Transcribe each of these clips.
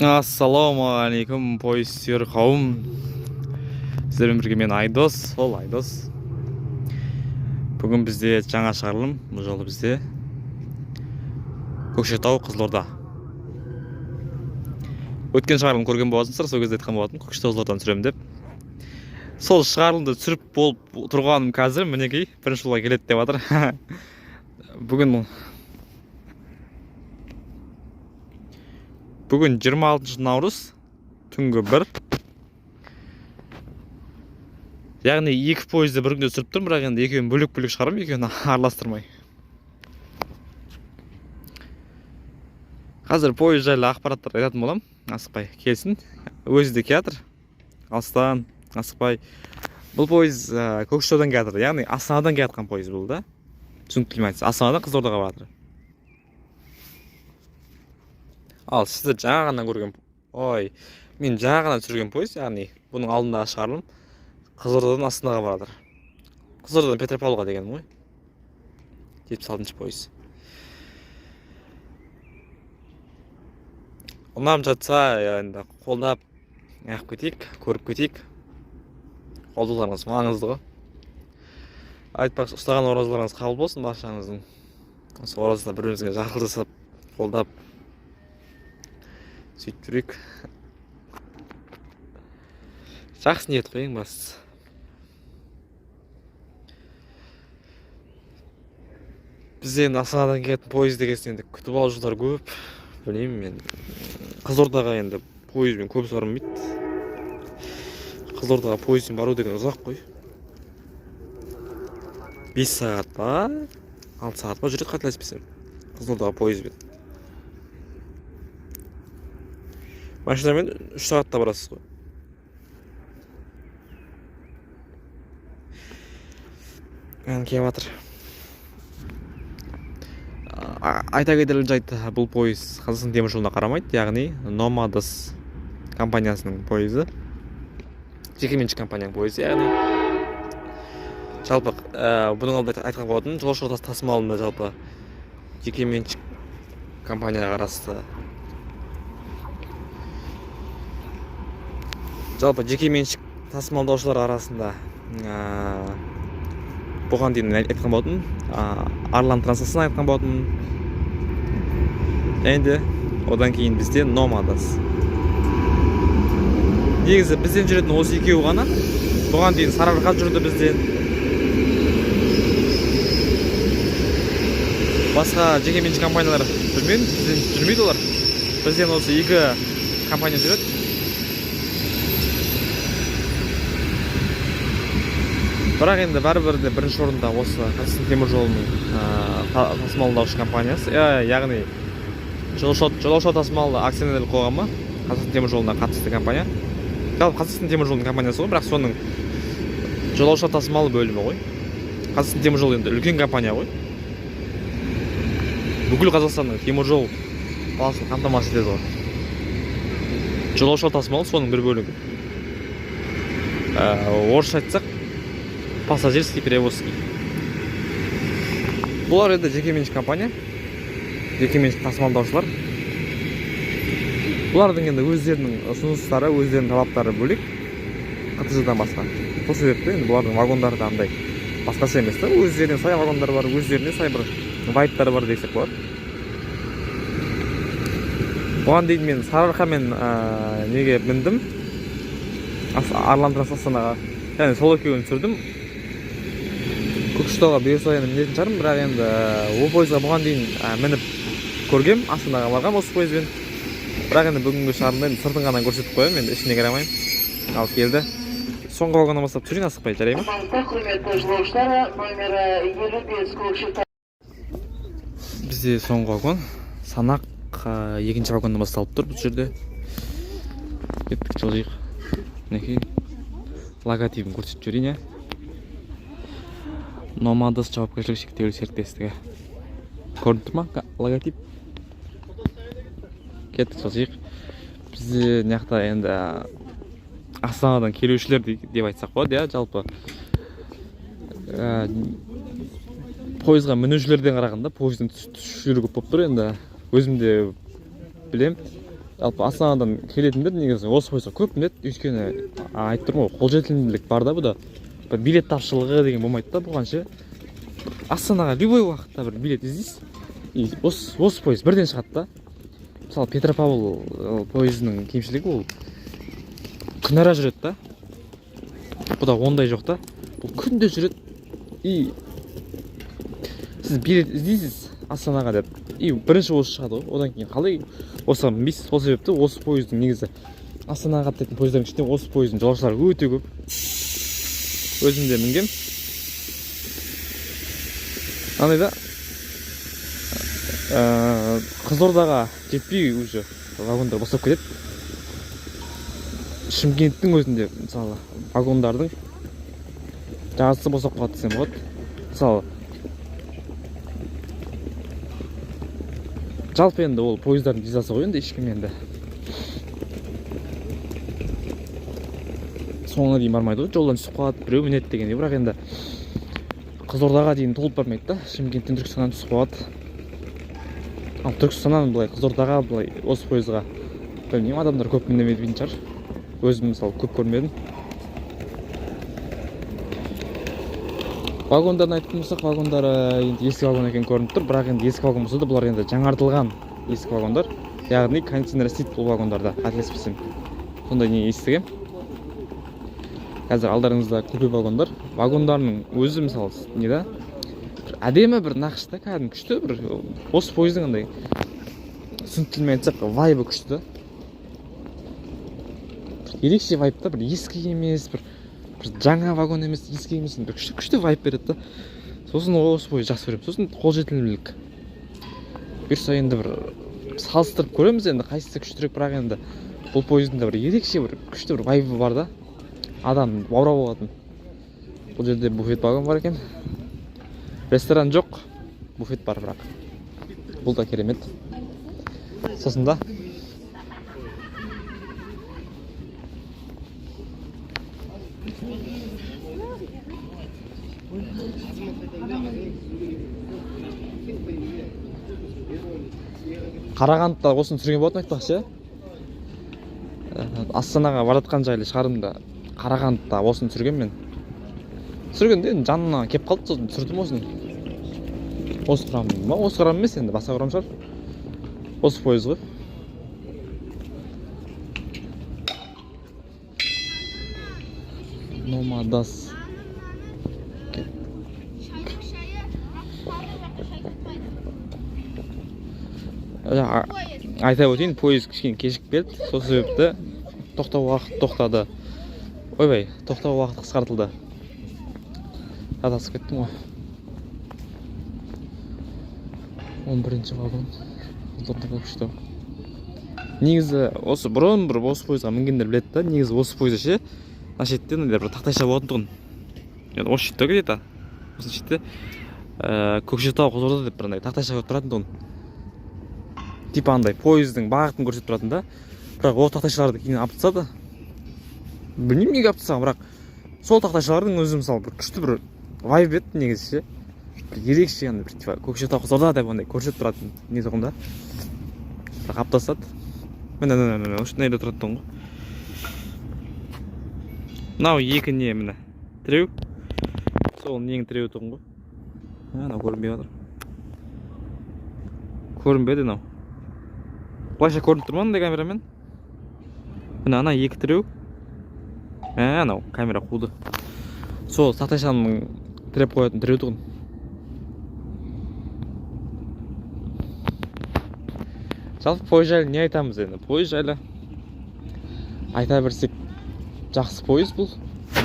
Ассалаумағалейкум, пойыз сүйер қауым! Сіздермен бірге мен, Айдос. Ол Айдос. Бүгін бізде жаңа шығарылым. Бұл жолы бізде Көкшетау — Қызылорда. Өткен шығарылым көрген болатынсыздар, сол кезде айтқан болатынмын, Көкшетау — Қызылордадан түсіремін деп. Сол шығарылымды түсіріп болып тұрғаным қазір, мінекей, бірінші жолға келеді деп жатыр. Бүгін 26 наурыз, түнгі 1. Яғни екі пойызды бір күнде түсіріп тұрмын, бірақ енді екеуін бөлек бөлек шығарамын, екеуін араластырмай. Қазір пойыз жайлы ақпараттар айтатын боламын. Асықпай келсін, өзі де келатыр алыстан, асықпай. Бұл пойыз Көкшетаудан келатыр, яғни Астанадан келатқан пойыз бұл да. Түсінікті ме айтса, Астанадан Қызылордаға баратыр. Ал сіздер жаңа ғана көрген, ой, мен жаңа ғана түсірген пойыз, яғни бұның алдындағы шығарылым, Қызылордадан Астанаға баратыр. Қызылордадан Петропавлға дегенім ғой. 76-шы пойыз. Ұнап жатса, енді қолдап неғып кетейік, көріп кетейік. Қолдауларыңыз маңызды ғой. Айтпақшы, ұстаған оразаларыңыз қабыл болсын баршаңыздың. Осы оразада бір бірімізге жақсылық жасап, қолдап сөйтіп жүрейік. Жақсы ниет қой ең бастысы. Бізде енді Астанадан келетін пойыз деген соң енді күтіп алушылар көп. Білмеймін, мен Қызылордаға енді пойызбен көп бармайды. Қызылордаға пойызбен бару деген ұзақ қой. 5 сағат па, 6 сағат па жүреді, қателеспесем, Қызылордаға пойызбен. Машинамен 3 сағатта барасыз ғой. Ән келіп жатыр. Айта кетерлік жайт, бұл пойыз Қазақстан темір жолына қарамайды, яғни Номадос компаниясының пойызы, жекеменшік компанияның пойызы. Яғни жалпы бұның алдында айтқан болатын, жолаушылар тасымалында жалпы жекеменшік компанияға қарасты, жалпы жекеменшік тасымалдаушылар арасында бұған дейін айтқан болатын, Арлан трассасын айтқан болатын. Және де одан кейін бізде Номадос. Негізі бізден жүретін осы екеуі ғана. Бұған дейін Сарыарқа жүрді бізден. Басқа жекеменшік компаниялар білмедім, бізден жүрмейді олар. Бізден осы екі компания жүреді. Бірақ енді бәрібір де бірінші орында осы Қазақстан темір жолының тасымалдаушы компаниясы, яғни жолаушылар тасымалы акционерлік қоғамы, Қазақстан темір жолына қатысты компания. Жалпы Қазақстан темір жолының компаниясы ғой, бірақ соның жолаушылар тасымалы бөлімі ғой. Қазақстан темір жолы енді үлкен компания ғой. Бүкіл Қазақстанның темір жол саласын қамтамасыз етеді ғой. Жолаушылар тасымалы соның бір бөлігі. Орысша айтсақ, пассажирский перевозки. Бұлар енді жекеменшік компания, жекеменшік тасымалдаушылар. Бұлардың енді өздерінің ұсыныстары, өздерінің талаптары бөлек ҚТЖ-дан басқа. Сол себепті енді бұлардың вагондары да андай басқаша емес та, өздеріне сай вагондар бар, өздеріне сай бір вайбтары бар десек болады. Бұған дейін мен Сарыарқамен неге міндім, Арлан Транс Астанаға, яғни сол екеуін түсірдім. Көкшетауға бұйырса енді мінетін шығармын, бірақ енді ол пойызға бұған дейін мініп көргем, Астанаға барғам осы пойызбен. Бірақ енді бүгінгі шығарылымда енді сыртын ғана көрсетіп қоямын, енді ішіне кіре алмаймын. Ал келді. Соңғы вагоннан бастап түсірейін, асықпай, жарай ма? Құрметті жолаушылар, номері 55 Көкшетау. Бізде соңғы вагон санақ екінші вагоннан басталып тұр бұл жерде. Кеттік, жылжиық. Мінекей, логотипін көрсетіп жіберейін, иә. Номадос жауапкершілігі шектеулі серіктестігі. Көрініп тұр ма логотип? Кеттік, жылжиық. Бізде мына жақта енді Астанадан келушілер деп айтсақ болады, иә. Жалпы пойызға мінушілерден қарағанда пойыздан түсушілер көп болып тұр. Енді өзім де білем. Жалпы Астанадан келетіндер негізі осы пойызға көп мінеді, өйткені айтып тұрмын ғой, қолжетімділік бар да бұда. Бір билет тапшылығы деген болмайды да бұған ше. Астанаға любой уақытта бір билет іздейсіз, и осы пойыз бірден шығады да. Мысалы, Петропавл пойызының кемшілігі ол күнара жүреді да. Бұда ондай жоқ та. Бұл күнде жүреді. И сіз билет іздейсіз Астанаға деп, и бірінші осы шығады ғой. Одан кейін қалай осыған мінбейсіз? Сол себепті осы пойыздың негізі Астанаға қатынайтын пойыздардың ішінде осы пойыздың жолаушылары өте көп. Өзім де мінгем. Андай да, Қызылордаға жетпей уже вагондар босап кетеді. Шымкенттің өзінде мысалы вагондардың жартысы босап қалады десем болады. Мысалы, жалпы енді ол пойыздардың визасы ғой енді, ешкім енді соңына дейін бармайды ғой, жолдан түсіп қалады, біреу мінеді дегендей. Бірақ енді Қызылордаға дейін толып бармайды да, Шымкенттен Түркістаннан түсіп қалады. Ал Түркістаннан былай Қызылордаға былай осы пойызға білмеймін, адамдар көп міне бермейтін шығар. Өзім мысалы көп көрмедім. Вагондарын айтатын болсақ, вагондары енді ескі вагон екені көрініп тұр, бірақ енді ескі вагон болса да бұлар енді жаңартылған ескі вагондар, яғни кондиционер істейді бұл вагондарда, қателеспесем. Сондай не естігем. Қазір алдарыңызда купе вагондар. Вагондарының өзі мысалы не да, бір әдемі бір нақыш та, кәдімгі күшті бір осы пойыздың андай түсінікті тілмен айтсақ вайбы күшті да. Бір ерекше вайб та, бір ескі емес, бір жаңа вагон емес, ескі емес, бір күшті күшті вайб береді да. Сосын осы пойызды жақсы көремін. Сосын қолжетімділік. Бұйырса енді бір салыстырып көреміз енді қайсысы күштірек, бірақ енді бұл пойыздың да бір ерекше бір күшті бір вайбы бар да. Адам баурап алатын. Бұл жерде буфет вагон бар екен. Ресторан жоқ, буфет бар бірақ. Бұл да керемет. Сосын да Қарағандыда осыны түсірген болатын айтпақшы. Астанаға баратқан жайлы шығарымда Қарағандыда осыны түсірген мен. Түсіргенде енді жанына келіп қалды, сосын түсірдім осыны. Осы құрам ба? Осы құрам емес енді, басқа құрам шығар. Осы пойыз ғой. Номадас. Айта өтейін, пойыз кішкене кешігіп келді, сол себепті тоқтау уақыт тоқтады. Ойбай, тоқтау уақыт қысқартылды. Адасып кеттім ғой. 11-ші вагон. Қызылорда Көкшетау. Негізі осы бұрын бір осы пойызға мінгендер біледі да, негізі осы пойызда ше, мына шетте мынандай бір тақтайша болатын тұғын. Енді осы шетте где-то. Осы шетте, Көкшетау Қызылорда деп бір андай тақтайша болып тұратын тұғын. Типа андай пойыздың бағытын көрсетіп тұратын да. Бірақ ол тақтайшаларды кейін алып тастады. Білмеймін неге алып тастаған, бірақ сол тақтайшалардың өзі мысалы бір күшті бір вайб еді негізі ше. Бір ерекше андай бір типа Көкшетау Қызылорда деп андай көрсетіп тұратын не тұғын да. Бірақ алып тастады. Міне, міне, міне, осындай жерде тұратын тұғын ғой. Мынау екі не міне. Тіреу. Сол ненің тіреуі тұғын ғой. Мынау көрінбей жатыр. Көрінбеді мынау. Былайша көрініп тұр ма мындай камерамен? Міне ана екі тіреу. Анау камера қуды. Сол тақтайшаның тіреп қоятын тіреу тұғын. Жалпы пойыз жайлы не айтамыз енді? Пойыз жайлы айта берсек жақсы пойыз бұл.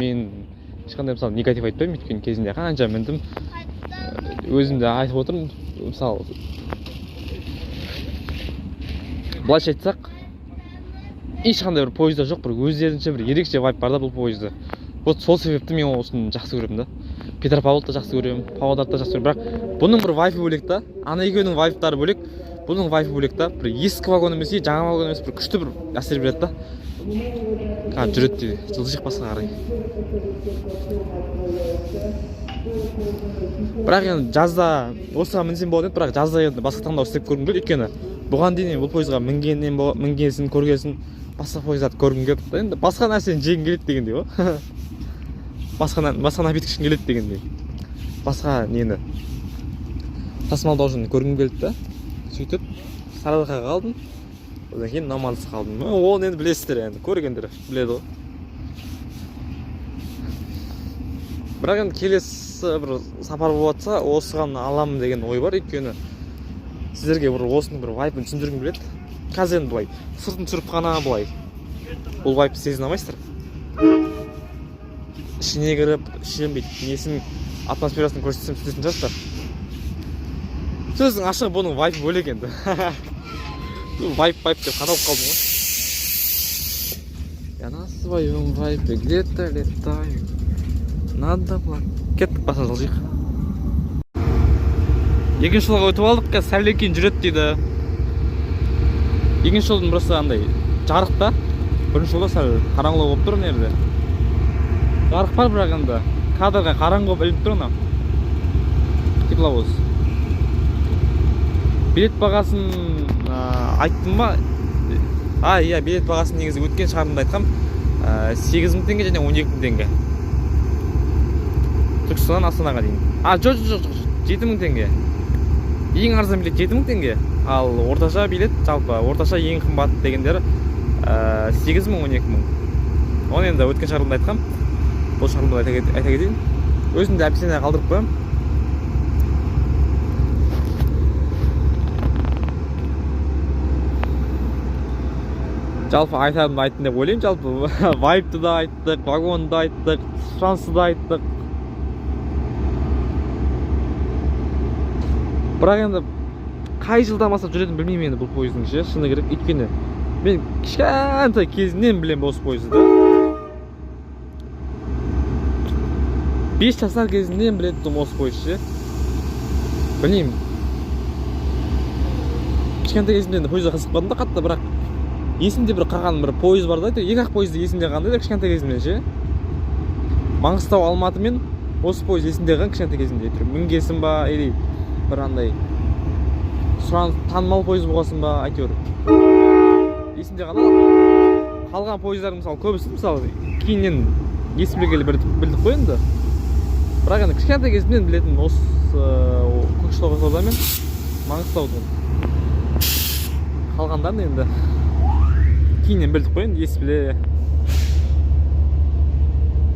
Мен ешқандай мысалы негатив айтпаймын, өйткені кезінде қанша міндім. Өзім де айтып отырмын. Мысалы былайша айтсақ, ешқандай бір пойызда жоқ, бір өздерінше бір ерекше вайб бар да бұл пойызда. Вот сол себепті мен осыны жақсы көремін да. Петропавлды да жақсы көремін, Павлодарды да жақсы көремін, бірақ бұның бір вайбы бөлек та. Ана екеуінің вайбтары бөлек, бұның вайбы бөлек та. Бір ескі вагон емес, жаңа вагон емес, бір күшті бір әсер береді да. Жүреді дейді, жылжиық басқа қарай. Бірақ енді жазда осыған мінсем болады еді, бірақ жазда енді басқа таңдау істеп көргім келді, өйткені Бұған дейін мен бұл пойызға мінгеннен мінгенсін, көргенсін, басқа пойыздарды көргім келіп тұр. Енді басқа нәрсені жегім келеді дегендей ғой. Басқа напиток ішкім келеді дегендей. Басқа нені, тасымалдаушыны көргім келді да. Сөйтіп Сарыарқаға қалдым, одан кейін Номадсқа қалдым. Оны енді білесіздер, енді көргендер біледі ғой. Бірақ енді келесі бір сапар болып жатса, осыған аламын деген ой бар. Өйткені сіздерге бір осының бір вайбын түсіндіргім келеді. Қазір енді былай сыртын түсіріп қана былай бұл вайбты сезіне алмайсыздар. Ішіне кіріп, ішін бүйтіп несін, атмосферасын көрсетсем, түсінетін шығарсыздар. Сөздің ашығы, бұның вайбы бөлек енді. Вайб, вайб деп қадалып қалдым ғой. Я на своем вайбе где-то летаю. Надо было. Кеттік, басына жылжиық. Екінші жолға өтіп алдық, қазір сәлден кейін жүреді дейді. Екінші жолдың просто андай жарық та. Бірінші жолда сәл қараңғылау болып тұр мына жерде. Жарық бар, бірақ енді кадрға қараңғы болып ілініп тұр анау. Тепловоз. Билет бағасын айттым ба? А, иә, билет бағасын негізі өткен шығарылымда айтқам. 8000 теңге және 12 000 теңге. Түркістаннан Астанаға дейін. А, жоқ, жоқ, жоқ, жоқ, 7000 теңге. Ең арзан билет 7000 теңге. Ал орташа билет, жалпы орташа ең қымбат дегендері 8000, 12 000. Оны енді өткен шығарылымда айтқам. Бұл шығарылымда айта кетейін. Өзім де описание қалдырып қоямын. Жалпы айтарымды айттым деп ойлаймын. Жалпы вайбты да айттық, вагонды да айттық, сұранысты да айттық. Бірақ енді қай жылдан бастап жүретінін білмеймін енді бұл пойыздың ше, шыны керек. Өйткені мен кішкентай кезімнен білемін осы пойызды да. 5 жасар кезімнен білетін тұғым осы пойыз ше. Білмеймін. Кішкентай кезімде енді пойызға қызықпадым да қатты, бірақ есімде бір қалған бір пойыз бар да, әйтеуір екі ақ пойызды есімде қалған да кішкентай кезімнен ше. Маңғыстау Алматы мен осы пойыз есімде қалған кішкентай кезімде. Әйтеуір мінгесін ба, или бір андай сұраныс танымал пойыз болғасын ба, әйтеуір есімде қалған. Қалған пойыздардың мысалы көбісі мысалы кейіннен ес білгелі білдік қой енді. Бірақ енді кішкентай кезімнен білетін осы Көкшетау Қызылорда мен Маңғыстаудың. Қалғандарын енді кейіннен білдік қой енді, ес біле.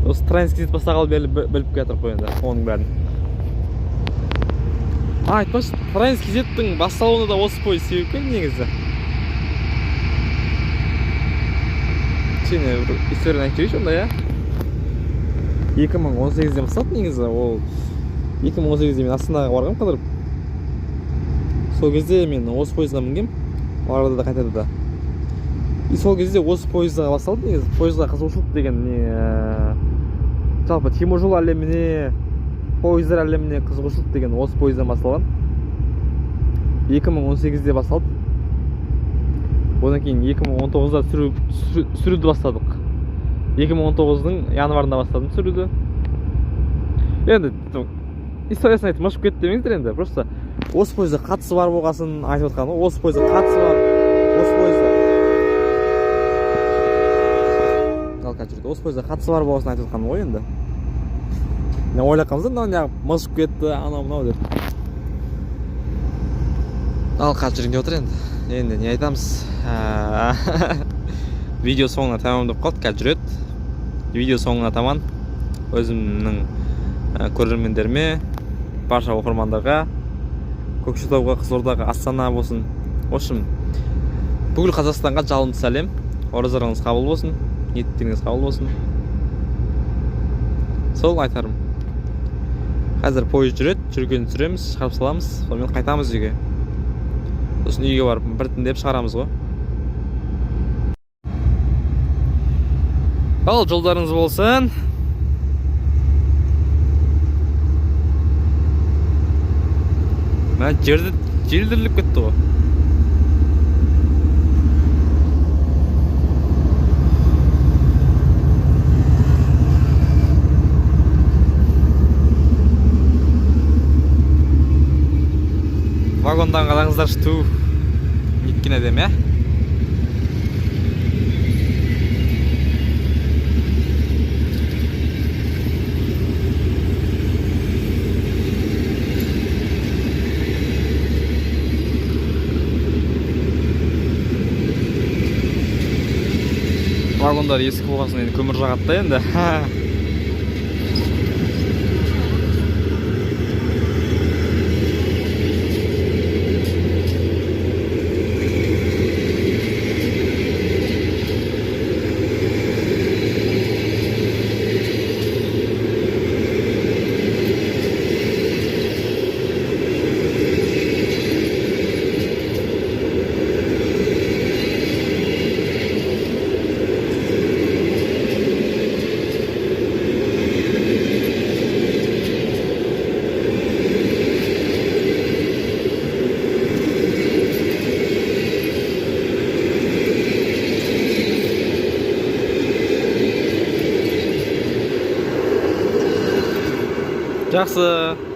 Осы Транс Кизет бастағалы бері біліп келе жатырмық қой енді оның бәрін. А, айтпақшы, Транс Кизеттің басталуына да осы пойыз себепкер негізі. Кішкене бір историяны айтып жіберейінші онда, иә? 2018-ден басталды негізі, ол 2018-де мен Астанаға барғанмын қыдырып. Сол кезде мен осы пойызға мінгем, барады да қайтады да. И сол кезде осы пойызға басталды негізі. Пойызға қызығушылық деген не, жалпы теміржол әлеміне, пойыздар әлеміне қызығушылық деген осы пойыздан басталған. 2018-де басталды. Одан кейін 2019-да түсіруді бастадық. 2019-дың январында бастадым түсіруді. Енді историясын айтып мышып кетті демеңіздер енді. Просто осы пойызға қатысы бар болғасын айтып отқаным ғой. Осы пойызға қатысы бар, осы пойызда Алка жүрді. Осы пойызға қатысы бар болғасын айтып отқаным ғой енді. Мен ойлап қалдым да, мынау неғып мышып кетті, анау мынау деп. Ал қазір жүргім деп отыр енді. Енді не айтамыз? Видео соңына тамам деп қалды, қазір жүреді. Видео соңына таман өзімнің көрермендеріме, барша оқырмандарға, Көкшетауға, Қызылордаға, Астана болсын, в общем, бүкіл Қазақстанға жалынды сәлем. Оразаларыңыз қабыл болсын, ниеттеріңіз қабыл болсын. Сол айтарым. Қазір пойыз жүреді, жүргенін түсіреміз, шығарып саламыз, сонымен қайтамыз үйге. Сосын үйге барып біртіндеп шығарамыз ғой. Ал жолдарыңыз болсын. Мә, жерді желдіріліп кетті ғой. Вагондан қараңыздаршы, ту. Неткен әдемі, иә? Вагондар ескі болған соң, енді көмір жағады да енді. Жақсы.